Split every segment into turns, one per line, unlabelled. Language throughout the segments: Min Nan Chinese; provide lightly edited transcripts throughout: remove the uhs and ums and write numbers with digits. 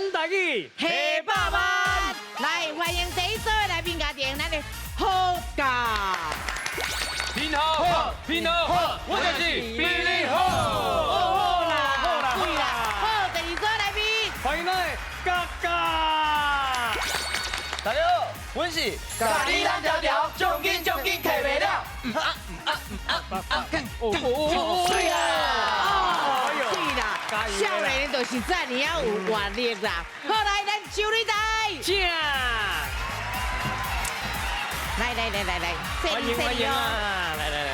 講台語，
提百萬，來歡迎第一組的來賓家庭，咱的好家。
平好，平好，我就是比你好。
好啦，好啦，對啦，好，第二組來賓，
歡迎咱的嘎嘎。
大家好，阮是共你咱條條，將緊將緊提袂了。
對啦，哦，對啦，少年就是這爾仔有活力啦。好，來，咱上擂台，
正，
來來來來來，
歡迎歡迎啊！來來來，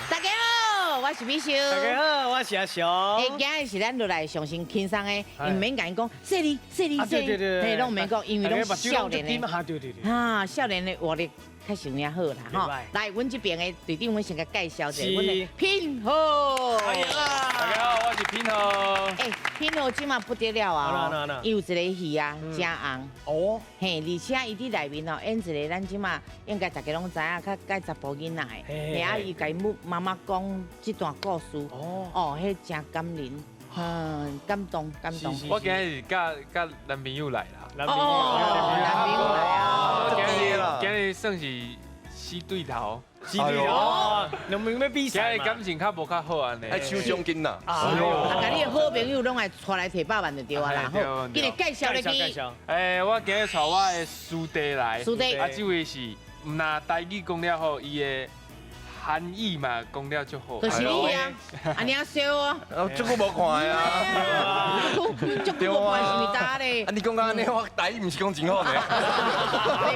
大家好，我是美秀。
大家好，我是阿雄。
欸，今日是咱落來上先輕鬆的，毋免共𪜶講，細膩細膩細膩，嘿，攏毋免講，因為攏少年的。
對對對。
啊，少年的活力較上爾好啦，吼。來，阮這邊的隊長，阮先共介紹一下，阮的品豪。
歡迎啊！
大家好，我是品豪。
欸，品豪這馬不得了啊！伊有一個戲啊，誠紅。哦。嘿，而且伊佇內面哦，演一個咱這馬應該大家攏知影，較佮查埔囡仔的。嘿，啊，伊共伊母媽媽講這段故事。哦。哦，彼誠感人，嗯，感動感動。
我今日是佮佮男朋友來啦。
男朋友，
男朋友來啊！
今日算是死對頭。
死對頭，兩邊欲比賽。
今日感情較無較好按呢。
愛搶獎金啦！
啊，共你的好朋友攏愛帶來提百萬就對啊啦。好，今日介紹入去。
欸，我今日帶我的師弟來。
師弟。
啊，這位是毋但台語講了好，伊的韓語嘛講了足好。
就是你啊，按呢笑哦。
足久無看啊。
足久無看是毋是呾咧？
啊，你講到按呢，我台語毋是講真好呢。
袂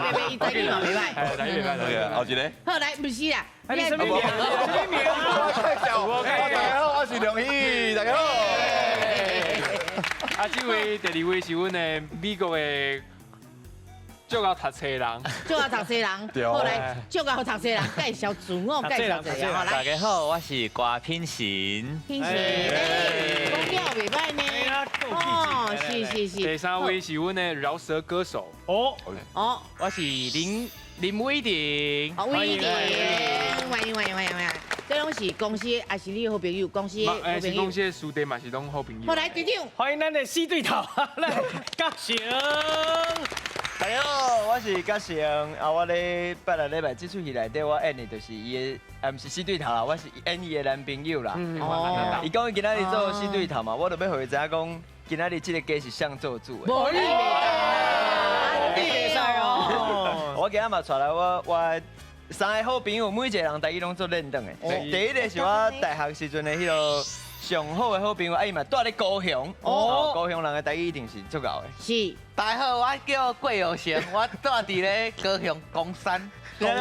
袂袂，伊台語嘛袂歹。
台語袂歹。
對啊，後一個。
好來，毋是啦。
你啥物名？啥物名？
大家好，我是梁希，大家好。
啊，這位第二位是阮的美國的足𠢕讀冊的人，
足𠢕讀冊人，好來，足𠢕讀冊人，介紹自我介紹一下，好來。
大家好，我是郭品成。
品成，講了袂歹呢。哦，是是是。
第三位是阮的饒舌歌手。
哦
哦，
我是林林偉霆。
哦，偉霆，歡迎歡迎歡迎歡迎。這攏是公司，也是你好朋友，公司好朋友。
是公司的師弟嘛，是攏好朋友。
好來，隊長，
歡迎咱的死對頭，來，嘉誠。
大家好，我是嘉誠。啊，我咧拜六禮拜這齣戲內底，我演的就是伊的，啊，毋是死對頭啦，我是演伊的男朋友啦。哦。伊講伊今仔日做死對頭嘛，我就欲予伊知影講，今仔日這個家是誰做主的。
無你袂當，你袂使哦。
我今仔嘛帶來我我三個好朋友，每一個人台語攏做練轉的。第一個是我大學時陣的彼個上好的好朋友，啊伊嘛蹛咧高雄，哦，高雄人的台語一定是足𠢕的。
是。
大家好，我叫郭耀成，我蹛佇咧高雄岡山。
岡山。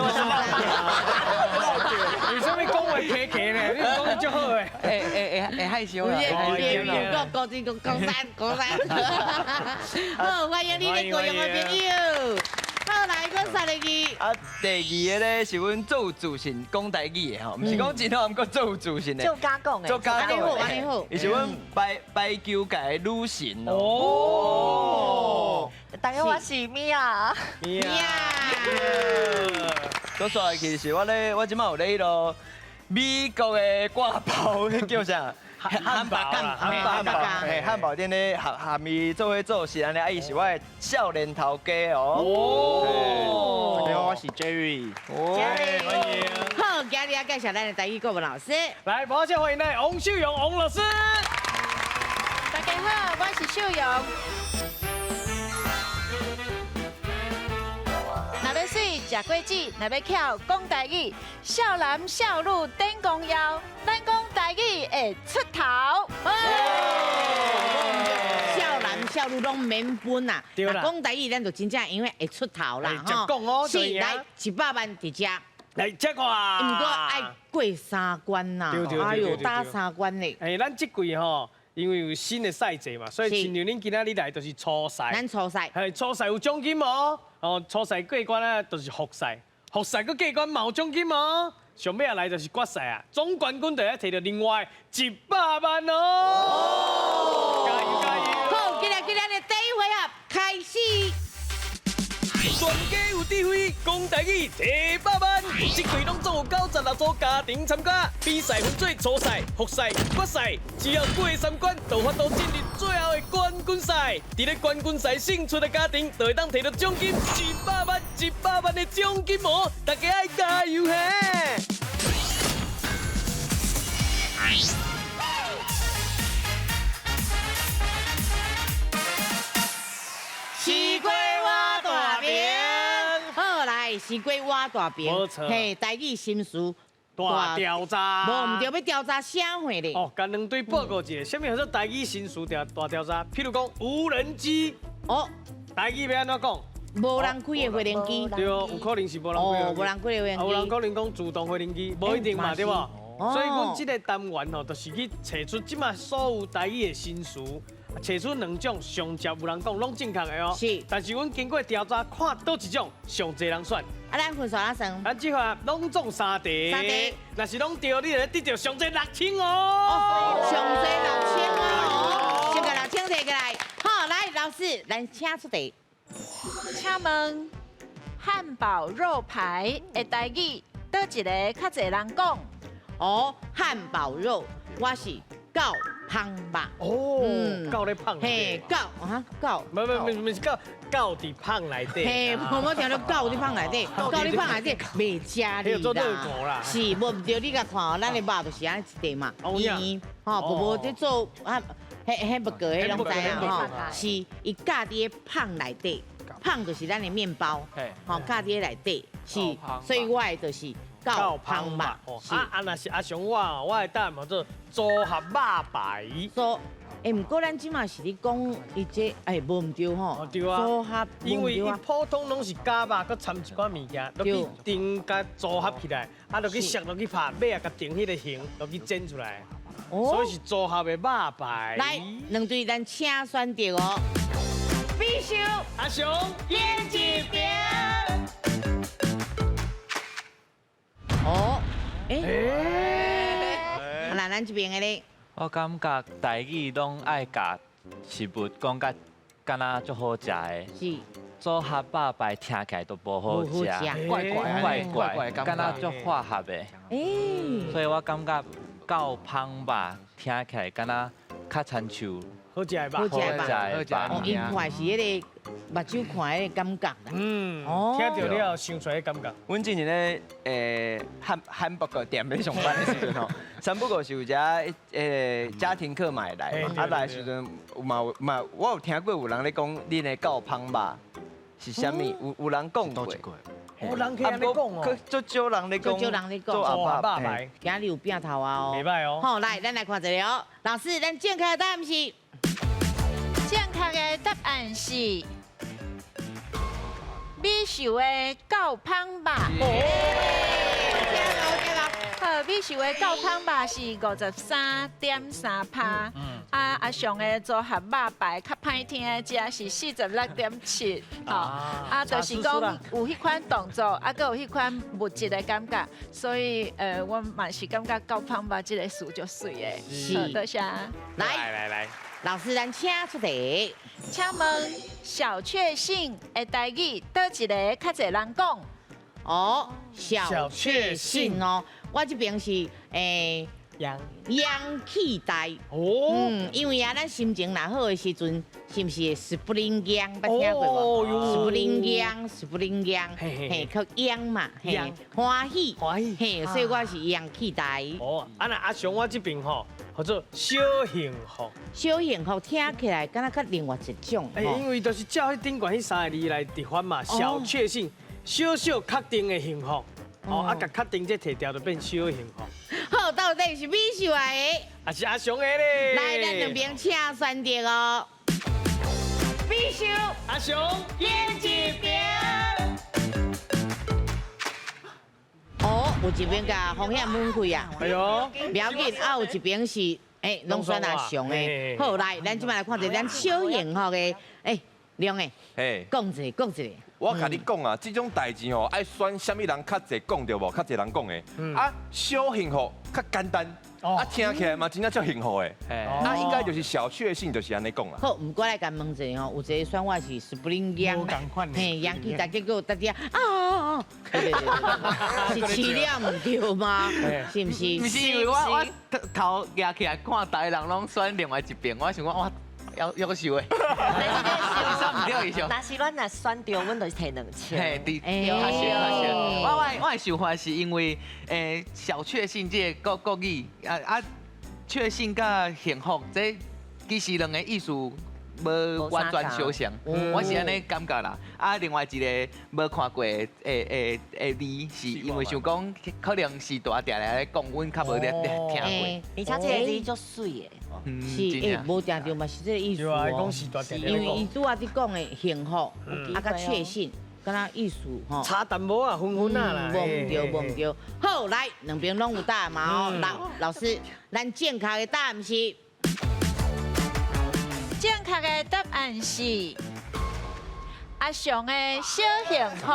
為啥物講話客客呢？你講得足好的。
會會會會害羞啦。
高高高岡山岡山。好，歡迎你的高雄的朋友。好，來，閣殺入去。
啊，第二個咧是阮足有自信講台語的吼，毋是講真好，毋過足有自信的。
足敢講的。
足敢講的。
按呢好。
伊是阮排排球界的女神哦。
大家好，我是米婭。
米婭。
閣煞來其實是我咧，我這擺有咧彼個美國的掛包，彼叫啥？
漢堡啦，
漢堡，嘿，漢堡店咧合合伊做伙做事按呢，啊，伊是我的少年頭家哦。
哦，
大家好，我是 Jerry。
Jerry，歡迎。好，今日要介紹咱的台語國文老師。
來，馬上歡迎咱王秀蓉王老師。
大家好，我是秀蓉。若欲媠，食果子；若欲巧，講台語。少男少女頂光耀，咱講台語會出頭。
少男少女攏免分啦，若講台語，咱就真正因為會出頭啦。
吼。
是，來100萬佇遮。
來，這個啊。
毋過愛過三關呐，哎喲，打三關咧。
欸，咱這季吼，因為有新的賽制嘛，所以親像恁今仔日來就是初賽。
咱初賽。
係初賽有獎金無？哦，初賽過關啊，就是複賽，複賽閣過關嘛有獎金哦。上尾仔來就是決賽啊，總冠軍就會提著另外100萬哦。加油加油！
好，今日今日的第一回合開始。
選
全家有智慧，講台語提百萬。這季攏總有96組家庭參加，比賽分做初賽、複賽、決賽，只要過三關，就有法度進入最後的冠軍賽。佇咧冠軍賽勝出的家庭，就會當提到獎金100萬、100萬的獎金哦！大家愛加油嘿！
西瓜偎大边，好來，西瓜偎大边，嘿，台語心事
大調查，
無毋對，欲調查啥貨咧？
哦，共兩隊報告一下，啥物叫做台語新詞大調查？譬如講無人機，哦，台語欲按怎講？
無人開的飛行機，
對哦，有可能是無人開的，
哦，無人開的飛行機，
有人可能講自動飛行機，無一定嘛，對無？所以阮這個單元吼，就是去揣出這馬所有台語的新詞。揣出兩種上捷有人講攏正確的哦，
是。
但是阮經過調查，看佗一種上濟人選。
啊，咱分數按怎算？
咱這下攏總三題。
三題。
若是攏對，你會得著上濟6000哦。
哦，上濟6000哦。先共6000提起來。好，來老師，咱請出題。
請問漢堡肉排的台語，佗一个較濟人講？
哦，漢堡肉，我是狗芳肉。
哦，狗咧芳。
嘿，狗啊，狗。
無無無，毋是狗，狗佇芳內底。
嘿，無我聽著狗佇芳內底，狗佇芳內底袂食你啦。是，無毋對，你共看哦，咱的肉就是按呢一塊嘛，圓，吼，無無咧做啊，彼彼不過彼攏知影吼。是，伊咬佇咧芳內底，芳就是咱的麵包，吼，咬佇咧內底，是，所以我的就是。狗芳肉，
啊啊！若是阿雄我，我的答案叫做組合肉排。
組，欸，毋過咱這馬是咧講伊這，欸，無毋對吼。
對啊。
組合，
因為伊普通攏是絞肉，閣摻一寡物件，落去煎共組合起來，啊，落去灼落去拍，尾仔共定彼个形，落去煎出來。所以是組合的肉排。
來，兩隊咱請選擇哦。必須
阿雄，演一遍。
哦，欸，那咱這邊的咧，
我感覺台語攏愛共食物講甲敢若足好食的，
是
組合肉排聽起來都無好食，
怪怪
怪怪，敢若足化學的，所以我感覺狗芳肉聽起來敢若較親像。
好食的吧？
好食的吧？哦，伊看是彼个目睭看彼个感覺啦。
嗯，哦，聽著了後想出來的感覺。
阮之前咧，漢堡店咧上班的時陣吼，三不五時有一家庭客嘛會來，啊來的時陣有嘛有嘛，我有聽過有人咧講，恁的狗芳肉是啥物？有人講過。
有人可以按呢講哦，
足少人咧講，
足少人咧講，
做阿爸牌，
今日有變頭啊哦，
袂歹哦。
好，來，咱來看一下哦，老師，咱正確的答案是。
正確的答案是美秀的狗芳肉。好，美秀的狗芳肉是53.3%，啊阿雄的組合肉排較歹聽的，這是46.7%。吼，啊，就是講有彼款動作，啊，閣有彼款物質的感覺，所以我嘛是感覺狗芳肉這個詞足媠的。
是，
多謝。
來
來來，
老師，咱請出題。
請問小確幸的台語，佗一个較濟人講？
哦，小確幸哦，我這邊是陽氣大哦，因為啊，咱心情若好的時陣，是毋是會 spring 陽？捌聽過無？spring 陽，spring 陽，嘿，靠陽嘛，嘿，歡喜，
歡喜，
嘿，所以我是陽氣大。
哦，啊那阿雄我這邊吼，叫做小幸福。
小幸福聽起來敢若較另外一種。
欸，因為就是照彼頂懸彼三个字來直翻嘛，小確幸，小小確定的幸福。哦，啊，共確定這提掉就變小幸福。
好，到底是美秀的，
還是阿雄的咧？
來，咱兩邊請選擇哦。美秀，
阿雄，演一遍。
哦，有一邊共風險門開啊。
哎喲，
不要緊，啊，有一邊是，欸，攏選阿雄的。好，來，咱這擺來看一下咱小幸福的，欸，亮的，講一下，講一下。
我共你講啊，這種代誌吼，愛選啥物人較濟講對無？較濟人講的。啊，小幸福較簡單，啊，聽起來嘛真正足幸福的，啊，應該就是小確幸，就是按呢講啦。
好，毋過來共問一下吼，有一個選我是 Spring 秧，嘿，秧起來結果大家啊，對對對，是飼料毋對嗎？是毋是？
毋是因為我頭舉起來看，逐个人攏選另外一邊，我想講我要受的，
若是咱若選著，阮就是提2000。
嘿，對，較少較少。我的想法是因為小確幸這個國語啊，確幸佮幸福，這其實兩個意思無完全相像，我是按呢感覺啦。啊，另外一個無看過的字，是因為想講可能是大定來講，阮較無咧聽過。
而且這个字足媠的。
是，無定著嘛是這个意思哦。因為伊拄仔佇講的幸福，啊，佮確幸，敢若意思吼。
差淡薄啊，分分啊啦。
無毋對，無毋對。好，來，兩邊攏有答案嘛？哦，老師，咱正確的答案是。
正確的答案是阿雄的小幸福。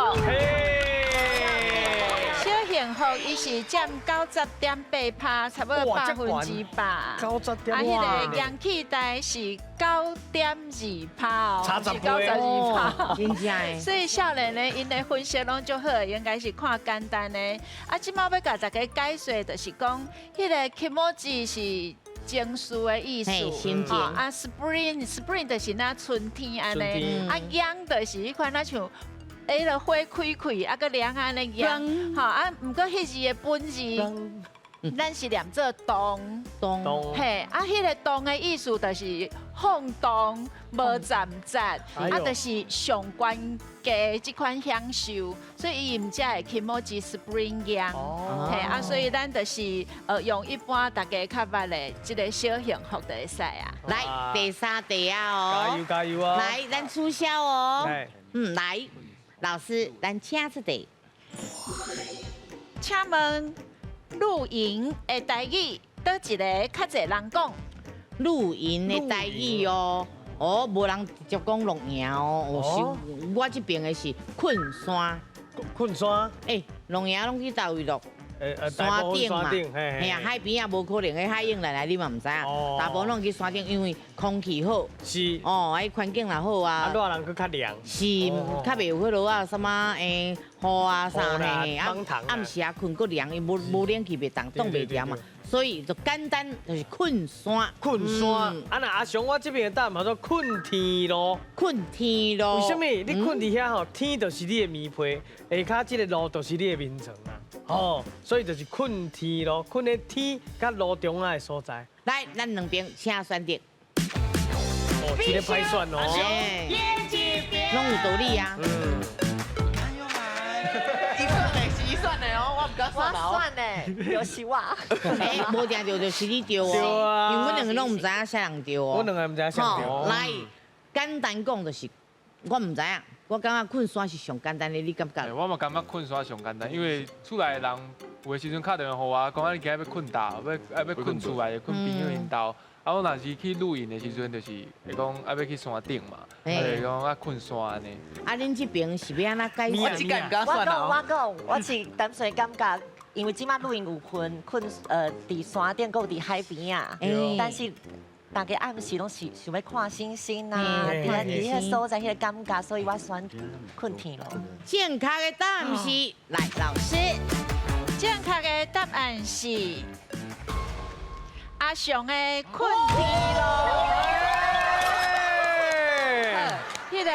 小幸福，伊是佔90.8%，差不多100%。啊，彼个氧氣台是9.2%哦，是92%，
真正。
所以少年呢，𪜶的分析攏足好，應該是看簡單的。啊，這擺欲共大家解說，就是講彼个気持ち是情緒的意思，啊，spring spring 就是若春天按呢，啊，秧就是彼款若像，彼个花開開，啊，閣涼按呢秧，吼啊，毋過彼字的本字，咱是念做動，
動，
嘿，啊，彼个動的意思就是放蕩、無站節，啊，就是上懸低這款享受，所以伊毋才會気持ち spring 秧，嘿，啊，所以咱就是用一般大家較捌的這个小幸福就會使啊。
來，第三題啊哦，
加油加油啊！
來，咱取消哦。嗯，來，老師，咱請出題。
請問露營的台語，佗一个較濟人講？
露營的台語哦，哦，無人直接講露營哦，是我這邊的是睏山。
睏山？
欸，露營攏去佗位落？山頂嘛，嘿啊，海邊也無可能，彼海湧來來，你嘛毋知影。大部分攏去山頂，因為空氣好。
是。
哦，彼環境若好啊。
啊，熱人閣較涼。
是，較袂有彼落啊，啥物雨啊啥嘿，啊暗時啊睏閣涼，伊無冷氣袂凍，凍袂牢嘛。所以就簡單，就是睏山。
睏山。啊，若阿雄，我這邊的答案叫做睏天路。
睏天路。
為啥物？你睏佇遐吼，天就是你的棉被，下跤這個路就是你的眠床啊。哦，所以就是睏天路，睏咧天佮路中間的所在。
來，咱兩邊請選擇。
哦，這个歹選哦。
攏有道理啊。
伊選的是伊選的哦，我毋敢選
我選的，就是我。
欸，無定著就是你對哦，因為阮兩個攏毋知影啥人對哦。
我兩個毋知影啥人對。
來，簡單講就是，我毋知影，我感覺睏山是上簡單的，你感覺？
我嘛感覺睏山上簡單，因為厝內人有的時陣敲電話予我，講啊你今日欲睏佗，欲睏厝內，睏朋友𪜶兜。啊，我若是去露營的時陣，就是會講啊欲去山頂嘛，啊就是講啊睏山按呢。
啊，恁這邊是欲按怎解釋？
我這個毋敢
我講我講，我是單純感覺，因為這擺露營有分睏佇山頂，閣有佇海邊仔，但是大家暗時攏是想欲看星星啊，佇彼个所在彼个感覺，所以我選睏天路。
正確的答案是，來老師，
正確的答案是阿雄的睏天路。彼个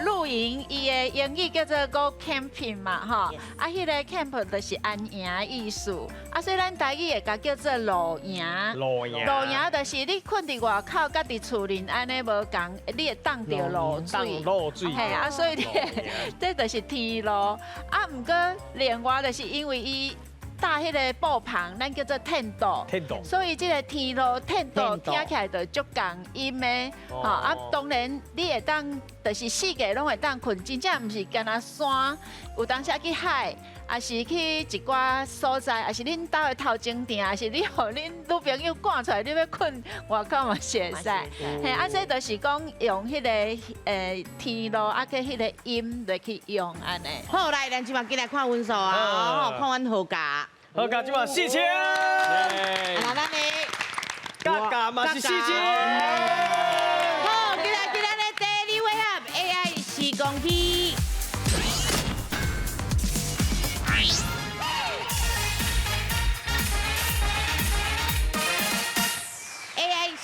露營，伊的英語叫做 go camping 嘛，吼，啊，彼个 camp 就是安營的意思，啊，所以咱台語會共叫做露營。
露營。
露營就是你睏佇外口，佮佇厝裡按呢無仝，你會擋著露水。
露水。
嘿，啊，所以你這就是天露。啊，毋過另外就是因為伊搭彼个布棚，咱叫做天道。
天道。
所以這个天露天道聽起來就足仝音的，吼啊，當然你會當，就是四界攏會當睏，真正毋是干焦山，有當時去海，抑是去一寡所在，抑是恁兜的頭前埕，抑是你予恁女朋友趕出來，你欲睏外口嘛是會使。嘿，啊，這就是講用彼个天露啊，佮彼个音來去用按呢。
好，來，咱這擺緊來看分數啊，看阮好價。
好，加这嘛4000。
啊，咱的
加加嘛是4000。
好，今日今日的第二回合 AI 时光机。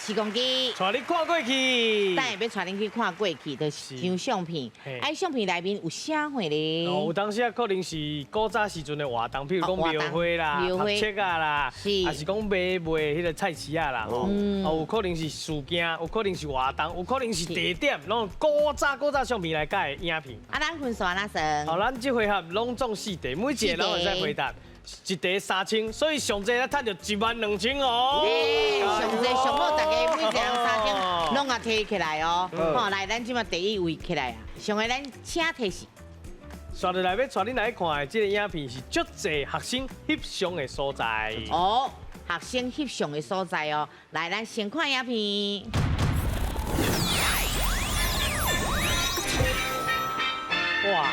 时光机，
带你看过去。
等下欲带恁去看过去，就是张相片。啊，相片内面有啥货咧？
哦，有当时啊，可能是古早时阵的活动，譬如讲庙会啦、拍册啊啦，还是讲买卖彼个菜市仔啦，吼。哦，有可能是事件，有可能是活动，有可能是地点，拢古早古早相片来改的影片。
啊，咱分数按怎算？
好，咱这回合拢总4题，每一个拢会使回答。一题3000，所以上济咱趁著12000哦。
上济上好，大家每一个人3000，拢也提起来哦。好，来，咱这马第一位起来啊。上个咱请提示。
刷落来欲带恁来看的这个影片是足济学生翕相的所在。
哦，学生翕相的所在哦。来，咱先看影片。
哇！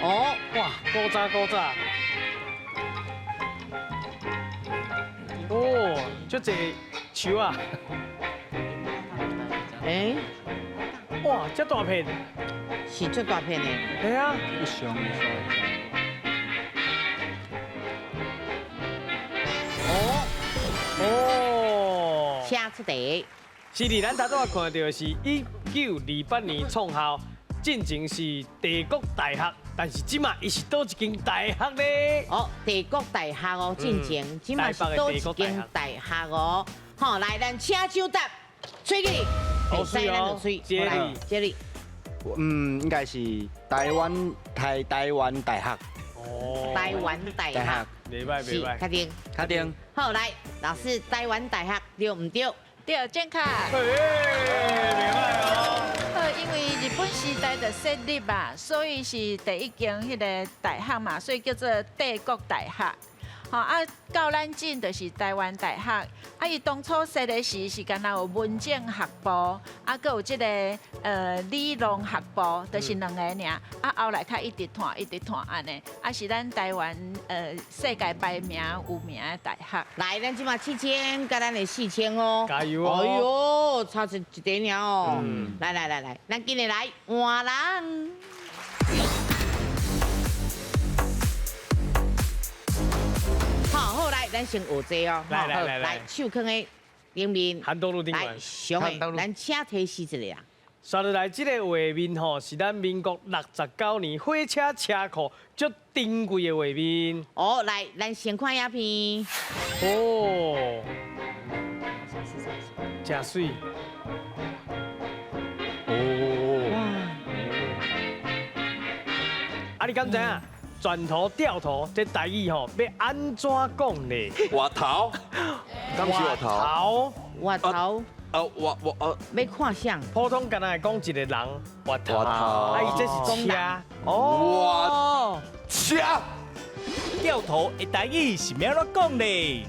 哦，
哇，古早古早。哦，足济树啊！
欸，
哇，这大片，
是足大片的。
系啊。
哦，
哦，
车出题。
是伫咱头拄仔看到的是1928年创校，进前是帝国大学。但是这马伊是佗一间大学咧？
哦，帝国大学哦，进前这马是佗一间大学哦。好，来，咱请抢答，吹起，
会使
咱就吹，来，这里。
嗯，应该是台湾台湾大学。
哦，
台湾大学，
袂歹袂歹，
确定，
确定。
好，来，老师，台湾大学对毋对？
对，正确。
欸，袂歹哦。
因为日本时代的设立啊，所以是第一间彼个大学嘛，所以叫做帝国大学。吼啊，到咱这就是台湾大学。啊，伊当初设的时是敢若有文政学部，啊，阁有这个理农学部，就是两个尔。啊，后来较一直换，一直换按呢。啊，是咱台湾世界排名有名的大学。
来，咱这马7000，佮咱的4000哦。
加油哦！
哎呦，差一点尔哦。来来来来，咱今日来换人。好，来，咱先学这哦。
来来来
来，手囥的顶面。
韩东路顶
来，上的，咱请提示一下。
刷落来这个画面吼，是咱民国69年火车车库足珍贵的画面。
哦，来，咱先看影片。
哦，真水。哦。啊，你敢知影？转头掉头，这台语吼欲按怎讲咧？
外头，敢是外头？
外头。
啊，我我啊，
欲看啥？
普通敢若会讲一个人外头，啊，伊这是车。
哦，车。
掉头的台语是欲按怎讲咧？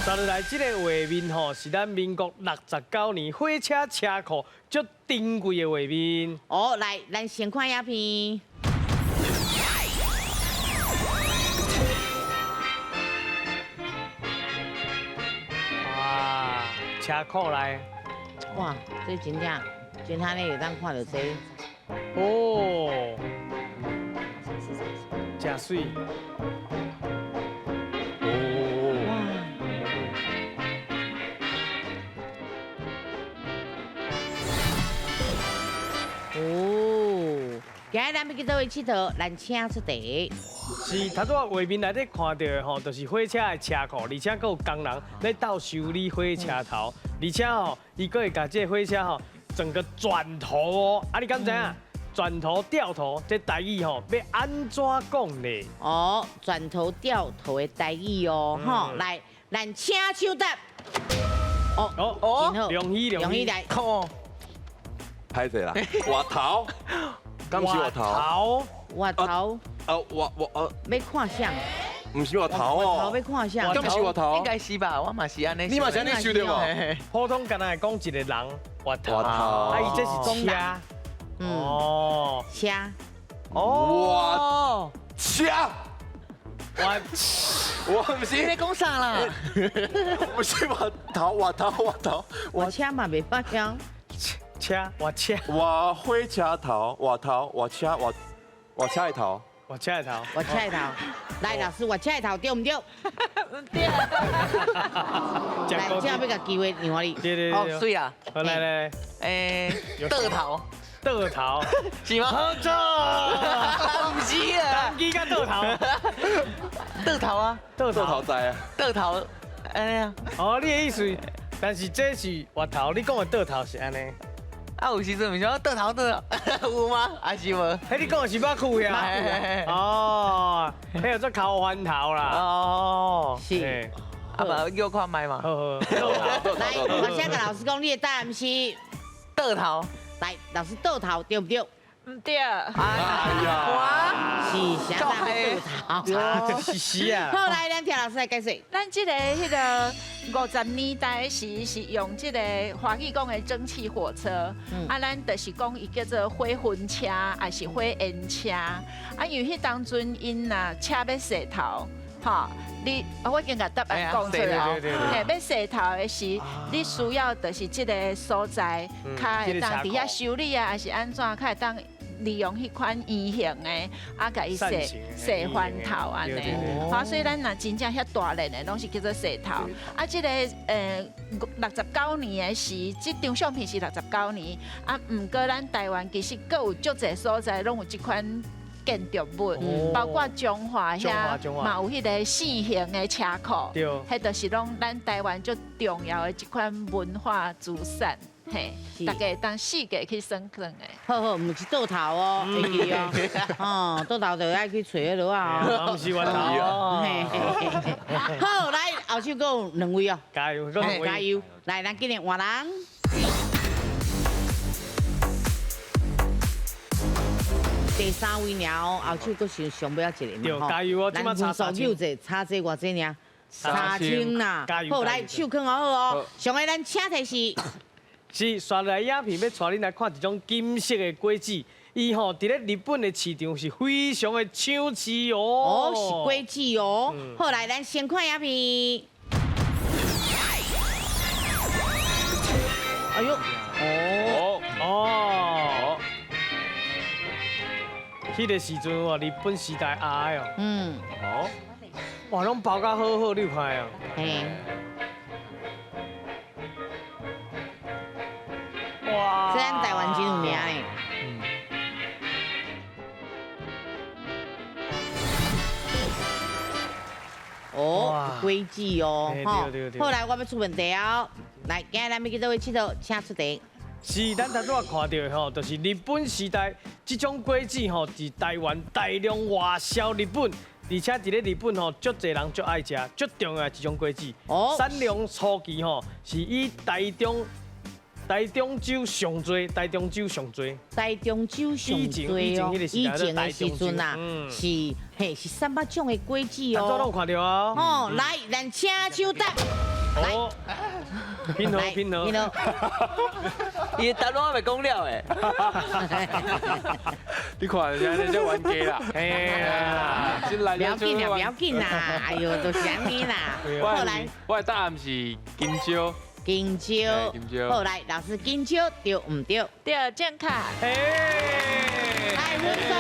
刷落来这个画面吼，是咱民国69年火车车库足珍贵的画面。
哦，来，咱先看影片。
哇，车库内。
哇，这真正真罕咧，会当看到这。
哦，真水。
哦，今日咱欲去佗位𨑨迌？咱请出题。
是头拄仔画面内底看到的吼，就是火车的车库，而且阁有工人咧斗修理火车头，而且吼，伊阁会共这个火车吼整个转头哦。啊，你敢知影？转头掉头，这台语吼欲按怎讲咧？
哦，转头掉头的台语哦，吼，来，咱请抢答。哦
哦，良喜良喜
来。
歹势啦，外头，敢是外头？
外头。
啊，我我啊。
欲看啥？
毋是芋头哦。
头欲看啥？
敢是芋头？
应该是吧，我嘛是按呢。
你嘛是按呢想对无？
普通敢若会讲一个人芋头，啊，伊这是车。哦，
车。
哦。车。我毋是。
你咧讲啥啦？
不是芋头，芋头，芋头。
我车嘛袂发香。
车，我车。
我火车头，芋头，我车，我我车的头。
我车的头，
我车的头。来，老师，我车的头对毋对？
毋对。
来，这欲共机会让你。
对对对。
哦，水啊。
来来来。
欸，倒头。
倒头。
是吗？
好错。
毋是啊。
单机佮倒头。
倒头啊。
倒
头在啊。
倒头，按呢啊。
哦，你的意思，但是这是芋头，你讲的倒头是按呢。
啊，有时阵毋是讲倒头倒头，有吗？还是无？
彼你讲的是肉脯呀？哦，彼叫做烤番头啦。
哦，
是。
啊，无叫看觅嘛。
好好。
来，我先共老师讲，你的答案是
倒头。
来，老师倒头对毋对？
毋对。
哎呀，
是啥人倒头？
是是啊。
好，来，咱听老师来解释。
咱这个彼个50年代时是用这个华语讲的蒸汽火车，啊，咱就是讲伊叫做火焚车，还是火烟车。啊，因为彼当阵𪜶若车欲洗头，吼，你我已经共答案讲出来，嘿，欲洗头的时，你需要就是这个所在，较会当伫遐修理啊，还是按怎，较会当利用彼款圆形的，啊，共伊洗洗翻头按呢。好，所以咱若真正遐大练的，拢是叫做洗头。啊，这个69年的时，这张相片是69年。啊，毋过咱台湾其实阁有足济所在，拢有这款建筑物，包括彰化遐嘛有彼个四行的车库，彼就是拢咱台湾足重要的这款文化资产。嘿，大家会当四界去耍耍的。
好好，毋是倒头哦，会记哦。哦，倒头就爱去揣彼落啊。
毋是芋头哦。
好，来后手阁有两位哦。
加油，
加油！来，咱今日换人。第三位尔哦，后手阁上上尾仔一个嘛
吼。加油哦！咱
分数有者差这偌济尔？3000啦。好，来手囥好哦。上个咱请提示。
是，刷来影片欲带恁来看一种金色的果子，伊吼伫咧日本的市场是非常的抢市哦。
哦，是果子哦。好，来，咱先看影片。哎呦，
哦哦，彼个时阵哦，日本时代鸭的哦。哦，哇，拢包甲好好，你有看哦。
嘿。
哇！
这咱台湾真有名嘞。哦，果子哦，
吼。
后来我欲出问题哦，来，今日咱欲去佗位𨑨迌，请出题。
是，咱头拄仔看到的吼，就是日本时代这种果子吼，伫台湾大量外销日本，而且伫咧日本吼，足济人足爱食，足重要的一种果子。
哦。
产量初期吼，是以台中州上济，台中州上济，
台中州上济哦，以前的时阵啊，是嘿是三百种的果子哦。
头拄拢有看到啊。
哦，来，咱请手答。来，
拼好拼好。
拼好。
伊的答案我袂讲了诶。
你看人家这玩家啦，哎呀，
不要紧啦，不要紧啦，哎呦，都是按呢啦。后来，
我的答案是金蕉。
金蕉，好来，老师金蕉对毋对？
对，正确。
来，分数。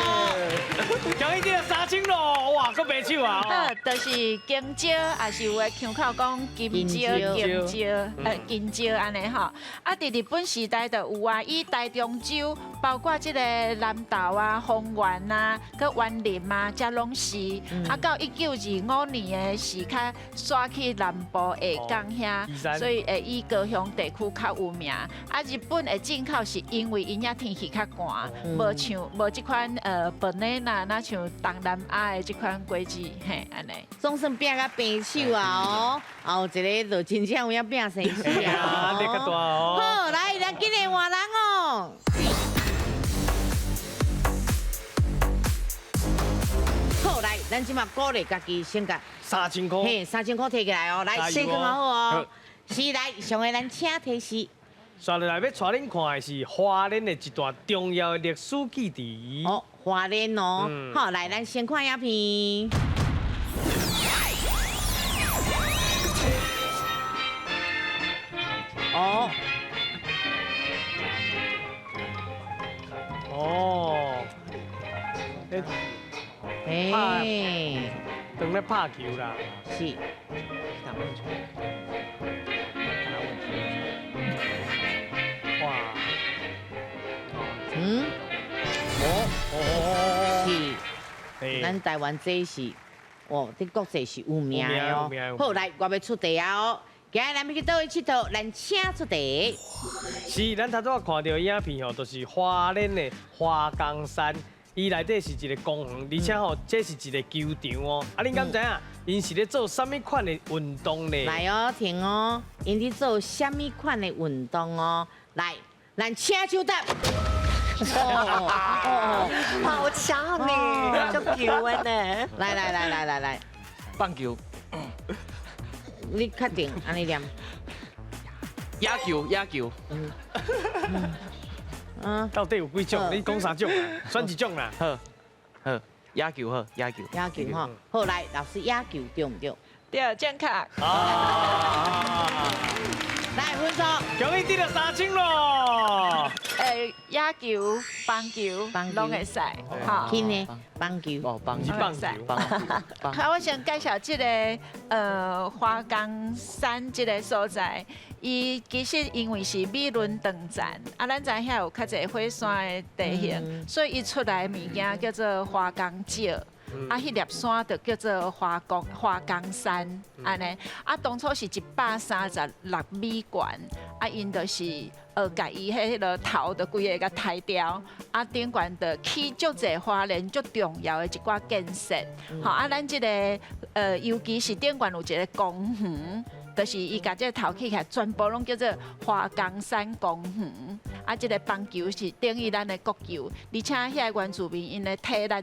恭喜你3000咯，哇，阁袂手啊！
就是金蕉，也是有的腔口讲金蕉、金蕉，金蕉按呢吼。啊，伫日本时代就有啊，以台中州，包括这个南投啊、丰原啊、阁员林啊，遮拢是。啊，到1925年的时，较徙去南部下港遐，所以会以高雄地区较有名。啊，日本的进口是因为𪜶遐天气较寒，无像无这款banana，若像东南亚的这款果子，嘿，按呢。
总算拼甲平手啊哦，后一个就真正有影拼生死啊。
压力较大哦。
好，来，咱今日换人哦。好，来，咱咱這馬鼓勵家己先共
3000箍，
嘿，3000箍提起來哦，來，先講好哦。是來，上個咱請提示。
接落來欲帶恁看的是花蓮的一段重要的歷史記憶。
哦，花蓮哦，好，來，咱先看影片。哦，
哦，
欸，
當咧拍球啦，
是。
哇，
嗯，
哦哦，
是，咱台灣這是，哦，佇國際是有名的哦。好，來，我欲出題啊哦。今日咱欲去佗位𨑨迌，咱請出題。
是，咱頭拄仔看著影片吼，就是花蓮的華岡山，伊內底是一個公園，而且吼，這是一個球場哦。啊，恁敢知影？𪜶是咧做啥物款的運動呢？
來哦，停哦，𪜶佇做啥物款的運動哦？來，咱請手答。
哦，好強你，足球的呢？
來來來來來來，
棒球。
你確定？按呢念？
野球，野球。
嗯。
到底有幾種？你講三種，選一種啦。
好，好，野球好，野球。
野球吼，好來，老師野球對毋對？
對，正確。
啊。
來分數，
恭喜得了3000咯。
野球、棒球，攏會使，
吼。輕的棒球，
哦，棒
球，棒球。
好，我先介紹這個華岡山這個所在，伊其實因為是美崙長站，啊，咱知遐有較濟火山的地形，所以伊出來的物件叫做華岡石。啊，彼粒山就叫做華岡山，按呢。啊，當初是136米懸，啊，𪜶就是共伊彼个頭就規个共刣掉，啊，頂懸就起足濟花蓮足重要的一寡建設，吼，啊，咱這個尤其是頂懸有一個公園，就是伊共這個頭起來，全部攏叫做華岡山公園。啊，這個棒球是等於咱的國球，而且遐個原住民𪜶的體力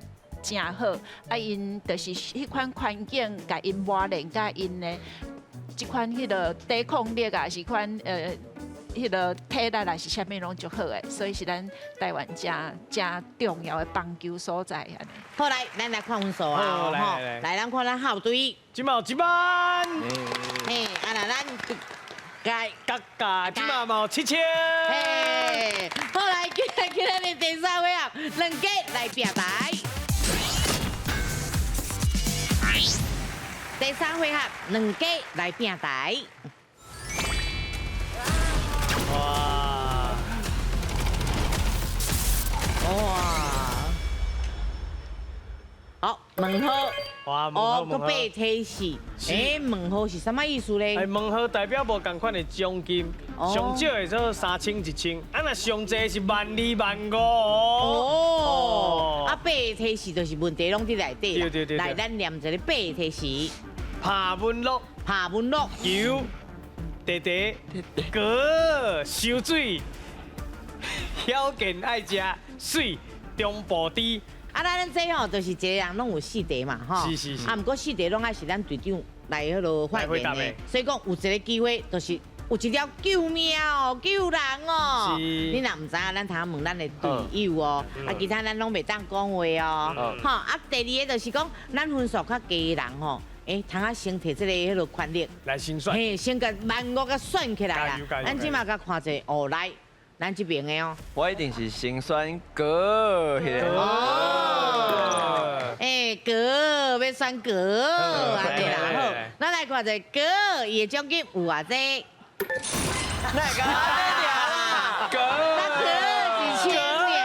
誠好，啊，𪜶就是彼款環境，共𪜶磨練，佮𪜶的這款彼个抵抗力啊，是款彼个體力啊，是啥物攏足好的，所以是咱台灣誠誠重要的棒球所在按呢。
好，來，咱來看分數啊，吼，來，咱看咱校隊，
這馬有1萬，
嘿，啊，若咱該
加加，這馬嘛有7000，
嘿，好來，今日的第三回合，兩家來拼台。第三回合，兩家來拼台。
哇！
哇！好，問號。
哇！
哦，閣八提示。哎，問號是啥物意思咧？
哎，問號代表無仝款的獎金，上少會做3000、1000，啊，若上濟是12000、15000。
哦。啊，八提示就是問題攏佇內底。
對對對。
來，咱念一个八提示。
拍文樂，
拍文樂。
球，弟弟，哥，泅水，曉健愛食，水，中部豬。
啊，咱這吼就是一個人攏有四題嘛，吼。
是是是。
啊，毋過四題攏愛是咱隊長來彼落發言的，所以講有一個機會，就是有一條救命哦，救人哦。
是。
你若毋知影，咱通問咱的隊友哦。啊，其他咱攏袂當講話哦。吼，啊，第二个就是講，咱分數較低的人吼，欸，通啊先提這个彼落權力
來先選。
嘿，先共15000共選起來啦。咱這馬共看者，哦，來。咱這邊的哦，
我一定是先選哥，彼个。
哦，欸，哥欲選哥，啊對啦，好，咱來看者哥，伊的獎金有偌濟？
哪會按呢爾啦？哥，
那哥1000爾啦，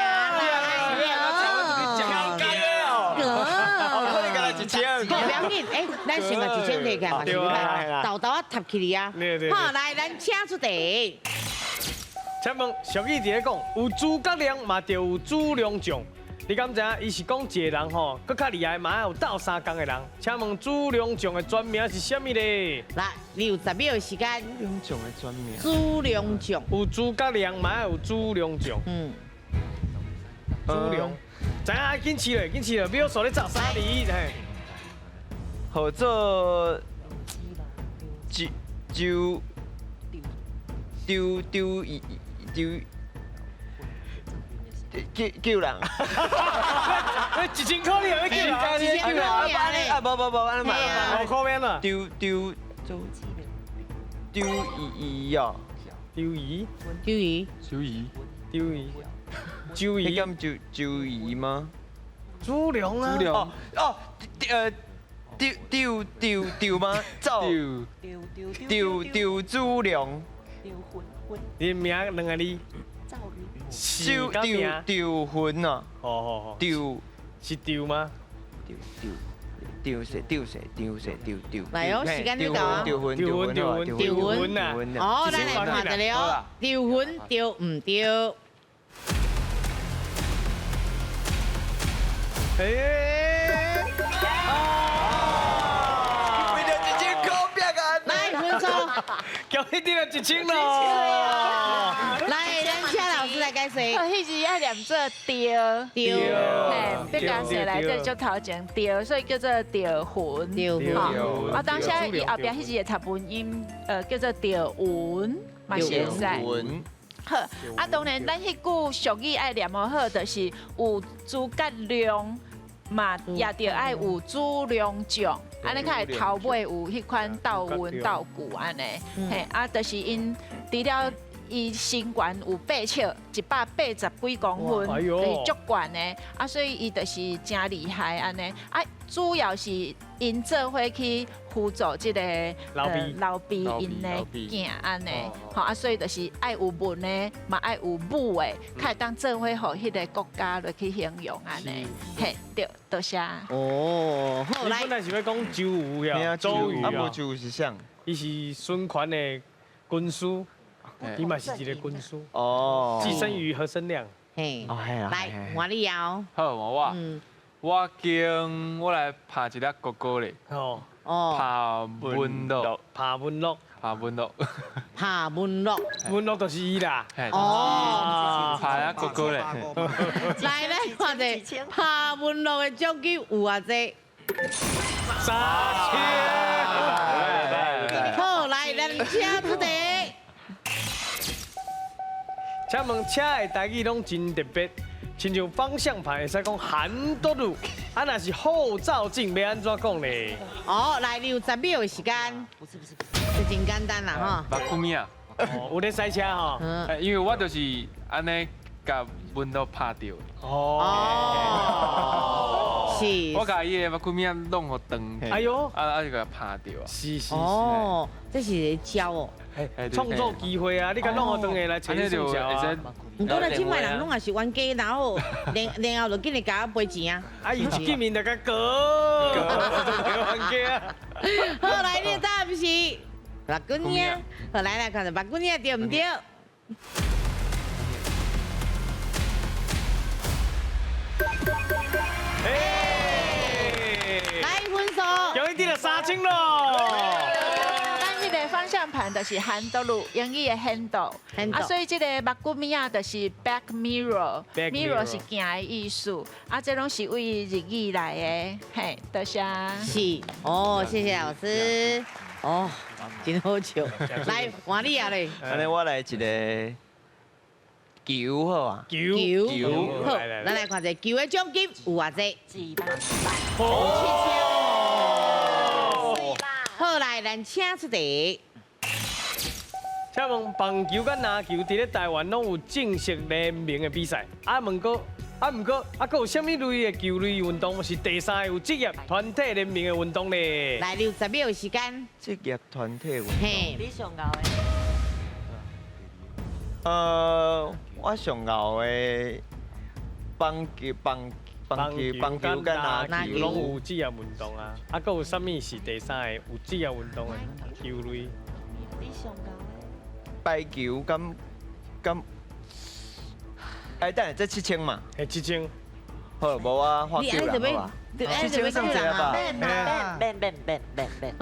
哥，
哦，可能干焦1000。
無要緊，欸，咱先共1000提起來嘛，是毋？豆豆仔貼起來啊。好，來，咱請出題。
請問俗語佇咧講，有諸葛亮嘛，就有朱良將。你敢知影？伊是講一個人吼，閣較厲害嘛，愛有鬥相共的人。請問朱良將的全名是啥物咧？
來，你有10秒的時間。
朱良將的全名。
朱良將。
有諸葛亮嘛，愛有朱良將。
嗯。
朱良，知影？緊試落，緊試落，秒數咧走，3、2、1，嘿。
号做周周周周周救救人。
1000块你也要救人？1000
块
啊！无无无，按呢嘛。
5块免啦。
丢丢丢姨姨哦。
丢姨。
丢姨。
周姨。
丢姨。周姨。
彼敢周周姨吗？
朱良啊。
朱良。
哦哦，丢丢丢丢吗？走。
丢丢
丢丢朱良。
丢魂魂。
你名两个字。
周丢丢魂啊！
哦哦哦。
丢
是丢吗？
丢丢丢谁丢谁丢谁丢丢。
来哦，时间就到啊！
丢魂丢魂丢魂
丢魂
啊！
哦，咱来看一下哦，丢魂对毋对？
哎！
为了1000块拼啊！
来分数，
叫你得了1000咯！
来，咱请老师来解释。
彼字爱念做丢
丢，
嘿，别加写来这足头前丢，所以叫做丢魂。
丢
魂。啊，当时伊后壁彼字的读文音，叫做丢魂，嘛是会使。好，啊，当然咱彼句俗语爱念好，就是有诸葛亮，嘛也著爱有诸良将，按呢较会头尾有彼款斗文斗句按呢，嘿，啊，就是𪜶除了伊身悬有8尺180几公分，就是足悬的，啊，所以伊就是真厉害按呢，啊，主要是𪜶做伙去辅助这个刘备𪜶的囝按呢，吼啊，所以就是爱有文的，嘛爱有武的，较会当做伙予彼个国家落去形容按呢，嘿，对，多谢。
哦，
好来。本来是欲讲周瑜呀，周瑜
啊，无周瑜是啥？
伊是孙权的军师。伊嘛是一个军师
哦，
寄生于何生亮。
嘿，来换你哦。
好，换我。我经我来拍一粒哥哥咧。
哦
哦。
拍文乐，
拍文乐，
拍文乐，
拍文乐，
文乐就是伊啦。
哦。
拍一哥哥咧。
来来，看者拍文乐的奖金有偌济
？3000。
好，来，咱请出题。
请问车的台语拢真特别，亲像方向盘会使讲韩多路，啊若是后照镜欲按怎讲咧？
哦，来，你有10秒的时间。
不是不是，
这真简单啦吼。
目骨咪啊，
有咧赛车吼。
因为我就是按呢，共阮都拍著。
哦。
是。
我共伊的目骨咪仔弄予长。
哎呦。
啊就共拍著啊。
是是是。
哦，这是招哦。
创造机会啊！你共弄予长的来找你算账啊！
毋过咧，这摆人拢也是冤家，然后然后就紧来共我赔钱啊！
啊，伊一见面就共告，冤家啊！
好，来，你的答案是目骨仔。好，来来看下目骨仔对毋对？来分数，
恭喜得了3000咯！
方向盘就是handle，英语的 handle，啊，所以这个目骨咪仔就是 back mirror，mirror 是镜的意思，啊，这拢是为日语来的，嘿，多谢。
是，哦，谢谢老师，哦，真好笑。来，换你啊咧。
按呢，我来一个球好啊。
球
球，好，咱来看一下球的奖金有偌济？400。好，来，咱请出题。
请问棒球佮篮球伫咧台湾拢有正式联盟的比赛，啊，毋过，啊，阁有啥物类的球类运动是第三个有职业团体联盟的运动呢？
来，你有10秒的时间。
职业团体运动。
嘿。
你上𠢕的。
我上𠢕的棒球、棒球、棒球佮篮球
拢有职业运动啊，啊，阁有啥物是第三个有职业运动的球类？
你上𠢕的。
排球敢，哎，等下这7000嘛？
嘿，7000。
好，无啊，发球啦，好啊。7000算济吧？
免免免免免免。
无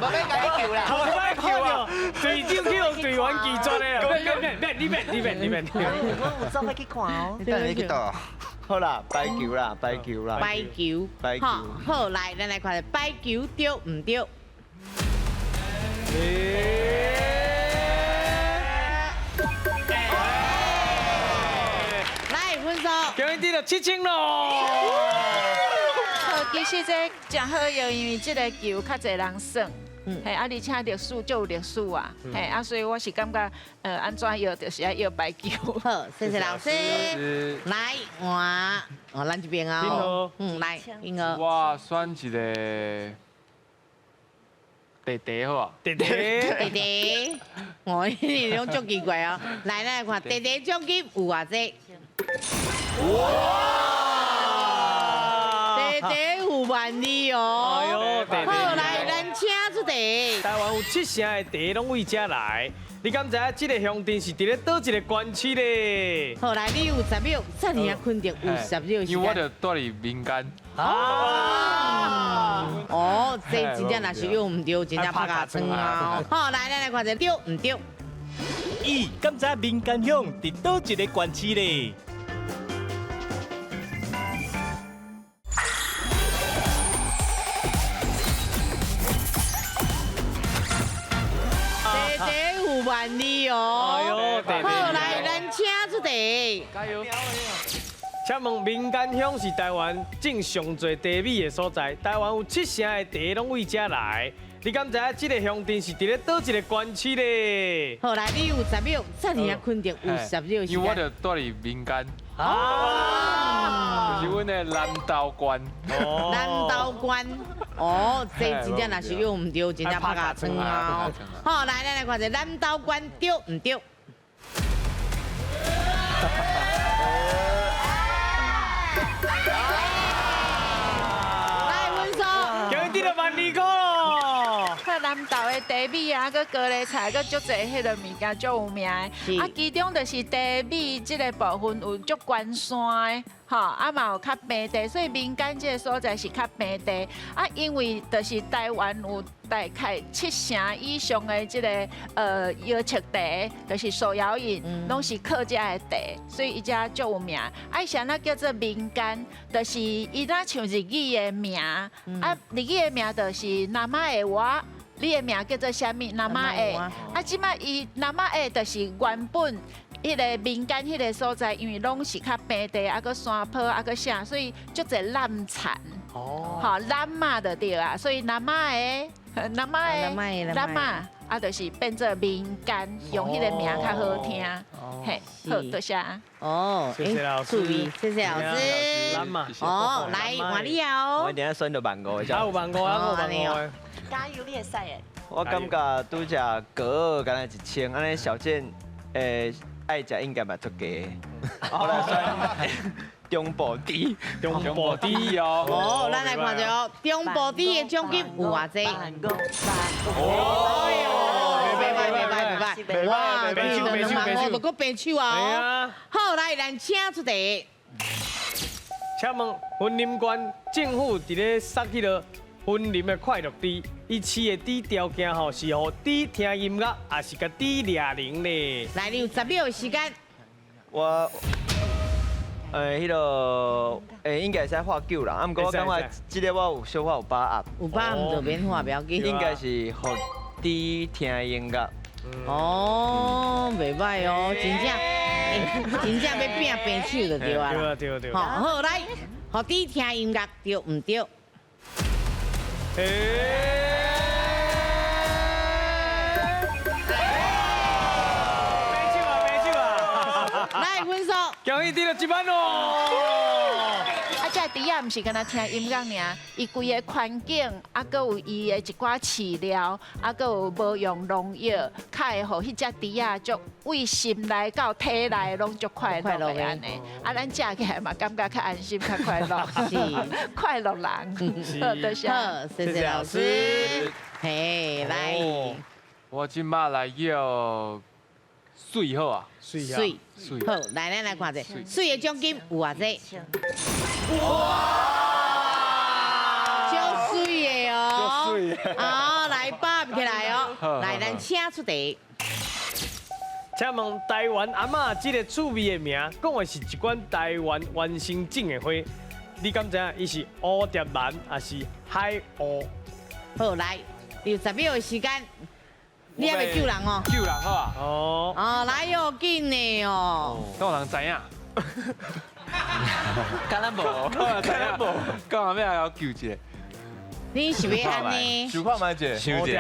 免共你球啦。
头摆球啊，队长去予队员拒绝的啊！免免免，你免你免你免。
我有做伙去看哦。
等下你去倒。
好啦，排球啦，排球啦。
排球。
排球。
好，來，咱來看排球對毋對？來，分數。
恭喜得到7000咯。
好，其實這真好用，因為這個球較濟人耍。嘿，啊，而且歷史就有歷史啊，嘿，啊，所以我是感覺，按怎搖就是愛搖排球。
好，謝謝老師。來，換，哦，咱這邊啊，來，英哥。
我選一個弟弟好啊。
弟弟。
弟弟。哦，你攏足奇怪哦。來，咱來看弟弟獎金有偌濟？哇！弟弟有12,000哦。
哎呦，弟弟。
好，來，咱請出題。
台灣有7成的茶攏為遮來，你敢知影這個鄉鎮是佇咧佗一個縣市咧？
好，來，你有10秒，這爾啊肯定有10秒時間。
因為我就住佇民間。
啊！哦，這真正若是用毋對，真正拍尻川啊！好，來，咱來看一下對毋對？
咦，敢知民間鄉佇佗一個縣市咧？
12,000哦！
哎呦，弟弟，
好，來，咱請出題。
加油！
請問民間鄉是台灣種上濟茶米的所在，台灣有7成的茶攏為遮來，你敢知影這個鄉鎮是佇咧佗一個縣市咧？
好，來，你有10秒，這爾啊肯定有10秒時間。
因為我就住佇民間。啊！就是阮的南投縣。
南投縣。哦，這真正若是用毋對，真正拍尻川啊！好，來，咱來看一下南投縣對毋對？來，分數。
恭喜得到12,000塊咯！
南投的茶米啊，閣高麗菜，閣足濟彼个物件足有名的。啊，其中就是茶米這个部分有足懸山的，吼，啊嘛有較平地，所以民間這个所在是較平地。啊，因為就是台灣有大概7成以上的這个搖粟茶，就是手搖飲，攏是靠這个茶，所以伊才足有名。啊，伊啥物叫做民間，就是伊若像日語的名，啊，日語的名就是名前的我。你的名叫做啥物？名前的。啊，這擺伊名前的，就是原本彼个民間彼个所在，因為攏是較平地，啊，閣山坡，啊，閣啥，所以足濟濫田。哦。吼，濫仔就對啊，所以名前的，名前的，濫仔，啊，就是變做民間，用彼個名較好聽。嘿，好，多謝。
哦，
謝謝老師，
謝謝老師。哦，來換你哦。
我一定要選到15,000。
啊，有15,000啊，有15,000。
加油，你會使的。
我感覺拄只糕敢若1000，按呢小健愛食應該嘛足低。我來選中部豬，
中部豬哦。
哦，咱來看著哦，中部豬的獎金有偌濟？哦，袂歹袂歹袂歹，哇，變2萬5就閣平手啊！好，來，咱請出題。
請問雲林縣政府佇咧殺彼个雲林的快樂豬，伊飼的豬條件吼是予豬聽音樂，還是共豬掠鈴咧？
來，你有10秒的時間。
我，彼个，應該會使喝酒啦，啊，毋過我感覺這个我有小可有把握。
有把握就免喝，不要緊。
應該是予豬聽音樂。
哦，袂歹哦，真正，真正欲拼平手就對啊。
對啊對對。
好，好來，予豬聽音樂對毋對？
平手啊，平手啊！
來，分數。
恭喜得到1萬哦！
啊，這豬仔毋是干焦聽音樂爾，伊規个環境，啊，閣有伊的一寡飼料，啊，閣有無用農藥，較會予彼隻豬仔足為心內到體內攏足快樂的按呢。啊，咱食起來嘛，感覺較安心、較快樂，
是
快樂人。好，多謝。
好，謝謝老師。嘿，來，
我這馬來叫水好啊，
水
水，好，來，咱來看者，水的獎金有偌濟？哇，足水的哦，
足水的。
好，來擺起來哦，來，咱請出題。
請請問台灣阿嬤這个趣味的名，講的是一款台灣原生種的花，你敢知影伊是蝴蝶蘭還是海鷗？
好，來，有10秒的時間，你還袂救人哦？
救人好啊！
哦，
哦，來哦，緊的哦。
敢有人知影？
敢若無，
敢若無，敢若欲來救一下？
你是欲按呢？
想看覓者？
想
者。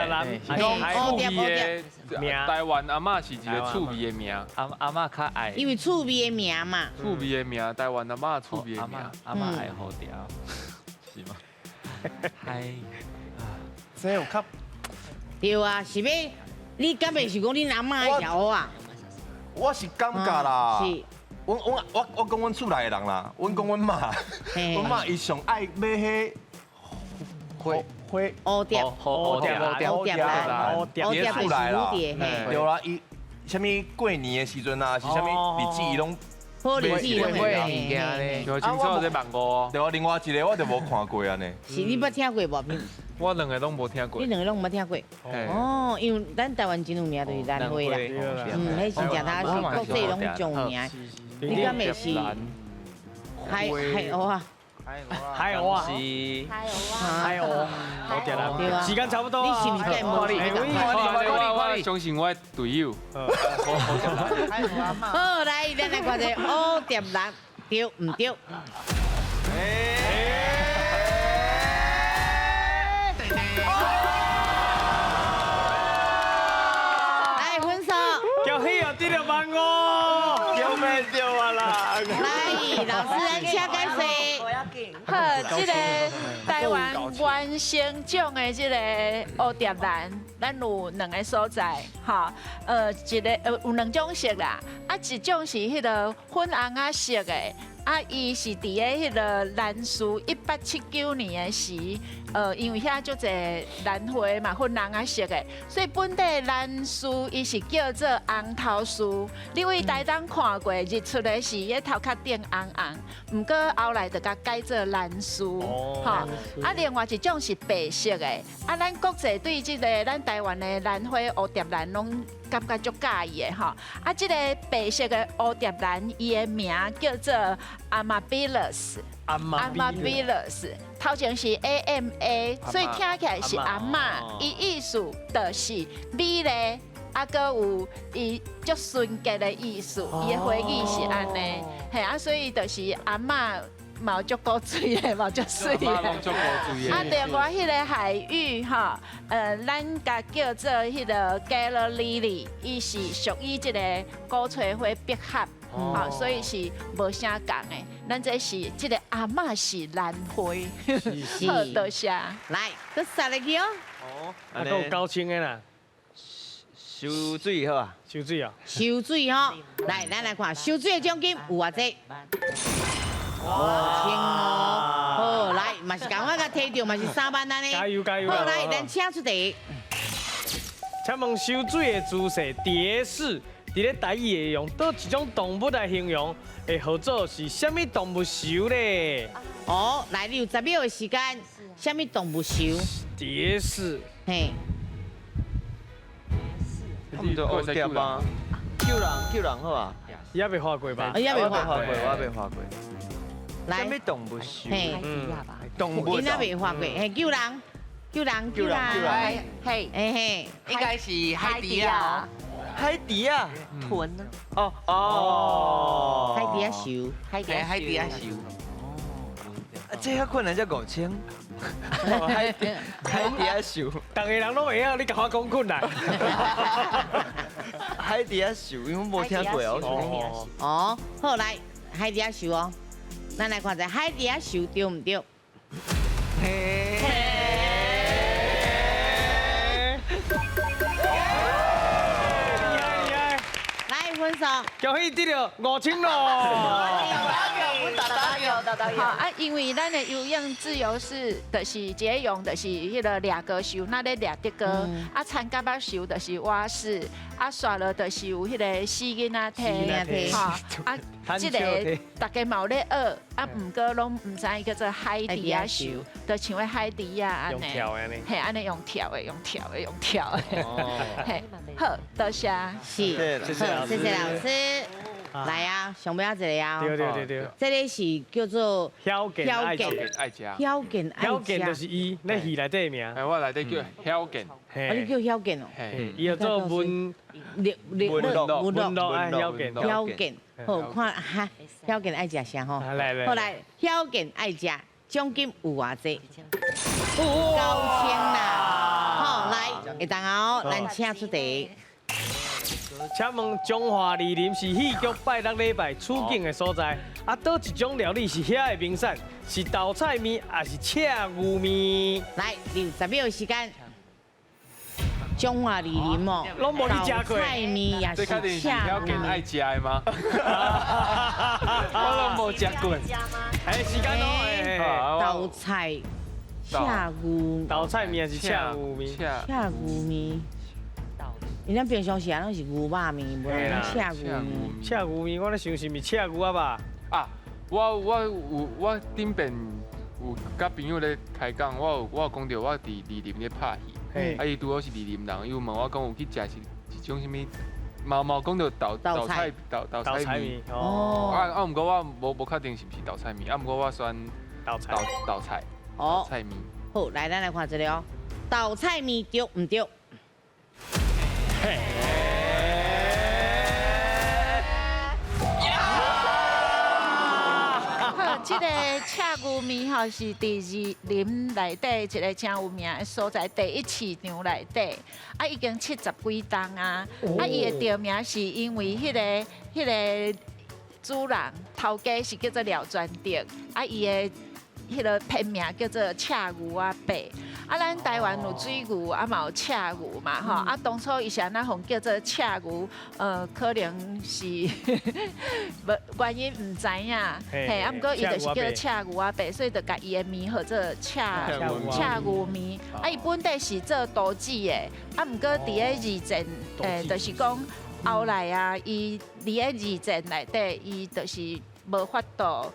講趣味的
名，
台灣阿嬤是一个趣味的名，
阿嬤較愛。
因為趣味的名嘛。
趣味的名，台灣阿嬤趣味的名。
阿嬤愛蝴蝶，是嗎？海，
這有較。
對啊，是欲，你敢袂是講恁阿嬤愛食芋啊？
我是感覺啦。
是。
我講阮厝內的人啦，阮講阮媽，阮媽伊上愛買彼花花
蝴蝶，
蝴蝶
蝴蝶蘭，蝴蝶就是蝴蝶，
對啦，伊啥物過年的時陣啊，是啥物日子伊攏
好日子攏會
買物件咧。
就清楚這網路。
對啊，另外一個我就無看過按呢。
是你捌聽過無？
我兩個攏無聽過。
你兩個攏毋捌聽過？哦，因為咱台灣真有名就是蘭花啦，嗯，彼是誠他是國際攏真有名。你敢會是海鷗啊？
海鷗啊！
是
海鷗，好對啦，時間差不多。
你是毋是計無？
我相信我的隊友。
好，來，咱來看一下蝴蝶蘭對毋對？來，分數。
恭喜啊，得了萬五。叫咩對啊啦？
來，老師，咱請解釋。
好，這个台灣原生種的這个蝴蝶蘭，咱有兩个所在，哈，一个有兩種色啦，啊，一種是彼个粉紅仔色的，啊，伊是佇咧彼个蘭嶼1879年的時，因為遐足濟蘭花嘛，粉紅仔色的，所以本地蘭嶼伊是叫做紅頭樹。你位台東看過日出的時，彼頭殼頂紅紅，毋過後來就共改做蘭樹，吼。啊，另外一種是白色的，啊，咱國際對這个咱台灣的蘭花蝴蝶蘭攏感覺足佮意的吼。啊，這个白色的蝴蝶蘭，伊的名叫做 Amabilis。Amabilis，頭前是 A M A，所以聽起來是阿嬤。伊意思就是美麗，啊，閣有伊足純潔的意思。伊的花語是按呢，嘿啊，所以就是阿嬤嘛有足古錐的，嘛足媠的。啊，另外彼个海芋吼，咱共叫做彼个 Gala Lily，伊是屬於這個鼓吹花百合。好，所以是無啥仝的。咱這是這个阿嬤是蘭花，好，多謝。
來，閣殺入去哦。
哦，啊，閣有9000的啦。
收水好啊，
收水啊。
收水吼，來，咱來看收水的獎金有偌濟？5000哦。好，來，嘛是共我共提著，嘛是3萬按呢。
加油加油！
好，來，咱請出題。
請問收水的姿勢蝶式。佇咧台語會用佗一種動物來形容，會號做是啥物動物泅咧？
哦，來，你有10秒的時間，啥物動物泅？
蝶式。
嘿。
毋對，蝴蝶嗎？救人救人好啊？
伊猶未畫過吧？
伊猶未畫
過，我猶未畫過。
來。
啥物動物泅？
嘿。
動物。
伊猶未畫過，嘿，救人，救人，救人。
嘿，
嘿嘿，
應該是海底啊。
海底啊，
豚
哦哦，
海底啊泅，
海底海底啊泅。
啊，這遐困難才5000。海底啊泅，
逐个人攏會曉，你共我講困難。
海底啊泅，因為我無聽過哦。
哦，好來，海底啊泅哦，咱來看一下海底啊泅對毋對？
嘿。
分數，
恭喜得著5000咯！
打有，打打有。
好啊，因为咱的游泳自由式就是这用，就是彼个掠歌手，那咧掠的歌，啊，参加捌手就是蛙式，啊，刷了就是有彼个死囡仔体，吼，啊，这个大家嘛有咧学，啊，毋过拢毋知影叫做海底仔游，就像个海底仔按呢，嘿，按呢用跳的，用跳的，用跳的，嘿，好，多谢，
是，谢谢老师，谢谢老师。来啊，上尾仔一个啊，
对对对对，
这个是叫做
晓健爱食，
爱食，
晓健爱食，
晓健就是伊，咧戏内底的名。
哎，我内底叫晓健，
啊，你叫晓健哦，
伊叫做文
乐乐
文乐爱晓健，
晓健，好看哈，晓健爱食啥吼？
来来，
好来，晓健爱食，奖金有偌济？9000啦，好来，会当哦，咱请出题。
请问彰化二林是戏剧拜六礼拜取景的所在，啊，佗一种料理是遐的名产，是豆菜面还是赤牛面？
来，60秒时间。彰化二林哦，
拢无去食过。
豆菜面也是
这确定是晓健爱食的吗？我拢无食过。
哎，时间哦，
豆菜赤牛，
豆菜面还是赤牛面？
赤牛面。因咱平常时啊，拢是牛肉面，无人赤牛面。
赤牛面，我咧想是毋是赤牛仔吧？
啊，我有我顶遍有佮朋友咧开讲，我有讲著我伫二林咧拍戏，啊伊拄好是二林人，伊有问我讲有去食是一种啥物，毛毛讲著豆菜豆菜面。哦。啊，毋过我无确定是毋是豆菜面，啊毋过我选
豆菜
豆菜豆菜面。
好，来咱来看一下哦，豆菜面对毋对？
好，这个赤牛面吼是伫二林内底一个真有名的所在，第一市场内底，啊已经70几冬啊，啊伊的著名是因为彼个主人头家是叫做廖专德，啊伊的彼个片名叫做赤牛仔伯。啊，咱台湾有水牛，啊嘛有赤牛嘛，吼。啊，当初伊是按怎予叫做赤牛？可能是无原因毋知影，嘿，啊，毋过伊就是叫做赤牛仔伯，所以就共伊的面号做赤牛面。啊，伊本底是做刀子的，啊，毋过伫咧二战，就是讲后来啊，伊伫咧二战内底，伊就是无法度。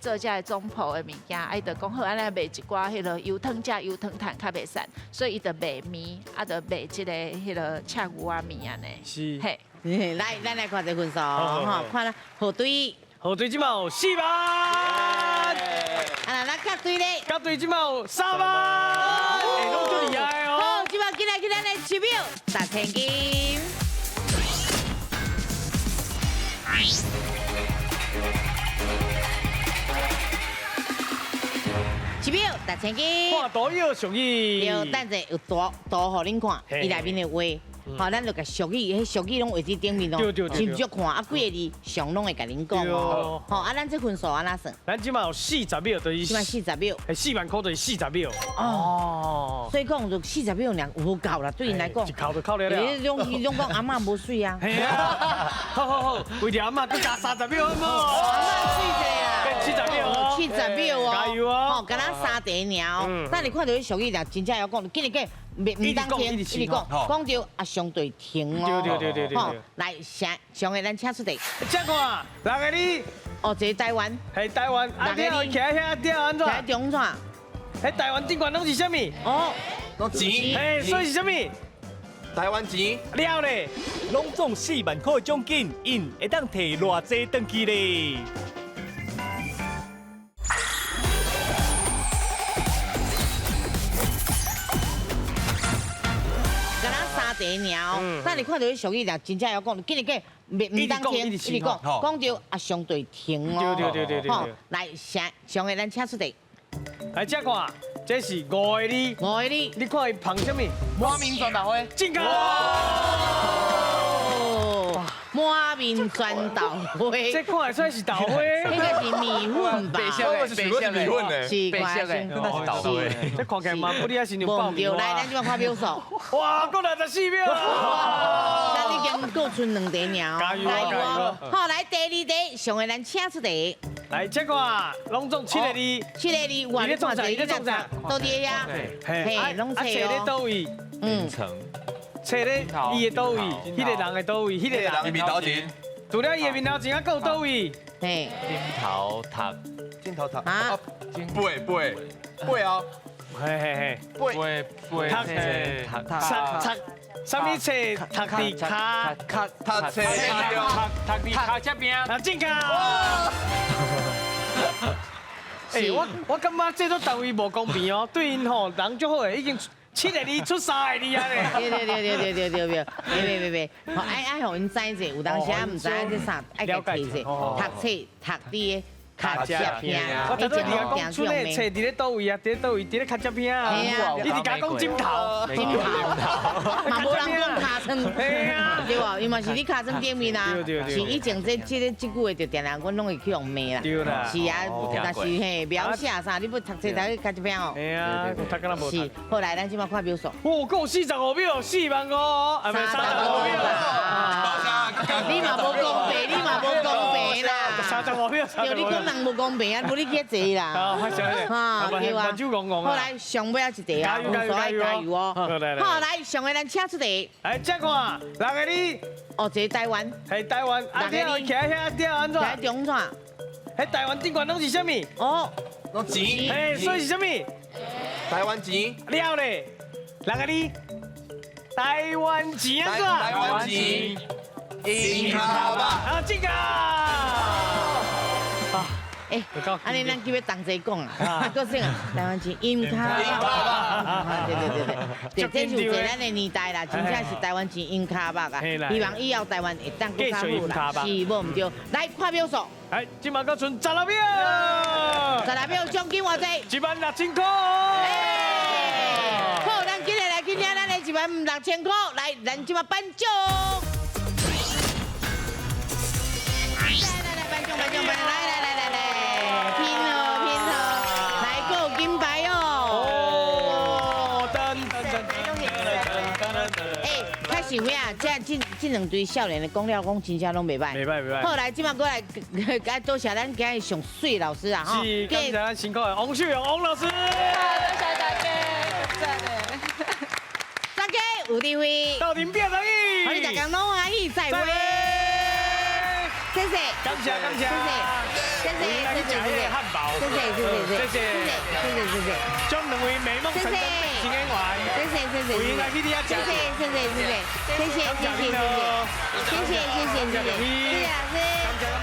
做这个总铺的物件，啊，伊就讲好，按呢卖一寡彼个油汤食油汤趁较袂散，所以伊就卖面，啊，就卖这个彼个赤牛仔面按呢。
是。
嘿，
来，咱来看这分数，吼，看啦，号队，
号队这摆有4万。
啊，那咱甲队咧？
甲队这摆有3万。哎，拢足厉害哦。
好，这摆进来去咱的7秒达千金。7秒达千金。
看图有俗语。
对，等下有图图予恁看，伊内面的话，好，咱就共俗语，彼俗语拢画伫顶面哦，斟酌看，啊，几个字上拢会共恁讲哦。好，啊，咱这分数按怎算？
咱这摆有40秒，就是
这摆40秒，
系4万块就是40秒。
哦，所以讲就40秒尔有无够啦，对𪜶来讲。
一扣就扣了了。
你拢讲阿嬷无媠啊。
嘿啊。好好好，为著阿嬷阁加30秒好无？
阿嬷媠者啦。
70秒哦。
70秒哦。
加油哦。
吼，敢若三题尔哦。咱你看著彼俗语，真正要讲，紧来紧。毋当停，一直讲，讲著啊相对停哦。
对。
好，来，上个咱请出题。
请看，6个字。
哦，这个台湾。
系台湾，啊，你徛遐底按怎？
徛中怎？
彼台湾顶悬拢是啥物？
哦，
拢钱。
嘿，所以是啥物？
台湾钱。
了咧，
拢总4万块奖金，𪜶会当提偌济转去咧？
三题尔哦，咱你看著彼俗语，真正要讲，紧来紧，毋当停，一直讲，讲著啊相对停哦。
对。
好，来，上个咱请出题。
来，请看，这是5个字。
5个字，
你看伊捧啥物？
满面全大花。
正确。
满满面全豆花。
这看会出来是豆花，
应该是米粉吧？
白色的，白色的米粉呢？
是
白色的，
那是豆花。
这看起来嘛，不哩还是牛爆米
花。来，咱这马看秒数。
哇，阁64秒。
咱已经阁剩2题尔。
加油加油！
好，来第二题，上个咱请出题。
来，这个拢总7个字。
7个字，哇，你看这，你咧创啥？倒伫遐？嘿，拢册哦。
册咧佗位？
嗯。
册咧，伊的佗位？彼个人的佗位？彼个
人的面头前。
除了伊的面头前，还阁有佗位？
嘿。
枕头读。
枕头读。啊。背背背哦。
嘿嘿嘿。
背背。
读读读。啥物册读伫跤？
读册。
读伫跤这边。
啊，正确。哎，我感觉这做单位无公平哦，对𪜶吼人足好的，已经7个字出3个字啊咧。
对对对对对对对，别别别别，好爱爱予𪜶知者，有当时啊毋知影这啥，爱共提者，读册读伫跤这边。
我头拄伫遐讲出咧册伫咧佗位啊？伫咧佗位？伫咧跤这边啊？你伫共讲枕头，
枕头，嘛无人讲尻川，对无？伊嘛是伫尻川顶面啊。是以前这这个这句话就定定阮拢会去予骂啦。
对啦。
是啊，若是嘿描写啥，你欲读册读去跤这边哦。
嘿啊，读敢若无。
是，后来咱这马看秒数。
哦，阁45秒，4万5，啊，毋是35秒。
你嘛无公平，你嘛无公平啦。
35秒。
对，你讲人无公平啊，无你去坐啦。
哈，
对啊。好来，上尾仔一题啊，加油加油哦。好来，上个咱请出题。
来，这看6个字。
哦，这台湾。
系台湾。啊，你徛遐对按怎？
徛中怎？
彼台湾顶悬拢是啥物？
哦，
拢钱。
嘿，所以是啥物？
台湾钱。
了咧，6个字。台湾钱按怎？
台湾钱。樱卡吧。
啊，这个。
哎，按呢咱叫欲同齐讲啊，阁说台湾钱樱跤肉，对对对对，对，这是在咱的年代啦，真正是台湾钱樱跤肉啊，希望以后台湾会当阁较好啦，是无毋对。来看秒数，
来，这马阁剩16秒
，16秒奖金偌济？16000
块。
好，咱今日来今天咱的16000块，来，咱这马颁奖。来来来，颁奖颁奖颁，来来来来来。拼哦拼哦，来阁有金牌哦！
哦，噔噔噔噔噔。
哎，确实有影，这两对少年的讲了讲，真正拢袂歹。
袂歹袂歹。
好，来，这马过来，该多谢咱今日上水老师啊！
哈，是，感谢咱辛苦的王秀荣王老师。
多谢大家，赞的。
大家有智慧，
斗阵拼生意，
予你逐工拢欢喜，再会。谢谢，
感谢感谢，
谢谢，谢谢，谢谢，
汉堡，
谢谢谢谢
谢谢
谢谢谢谢，
祝两位美梦成真变形演员，
谢谢谢谢，
欢迎来去你遐
谢谢谢谢谢谢谢谢谢谢谢谢谢谢谢谢谢谢老师。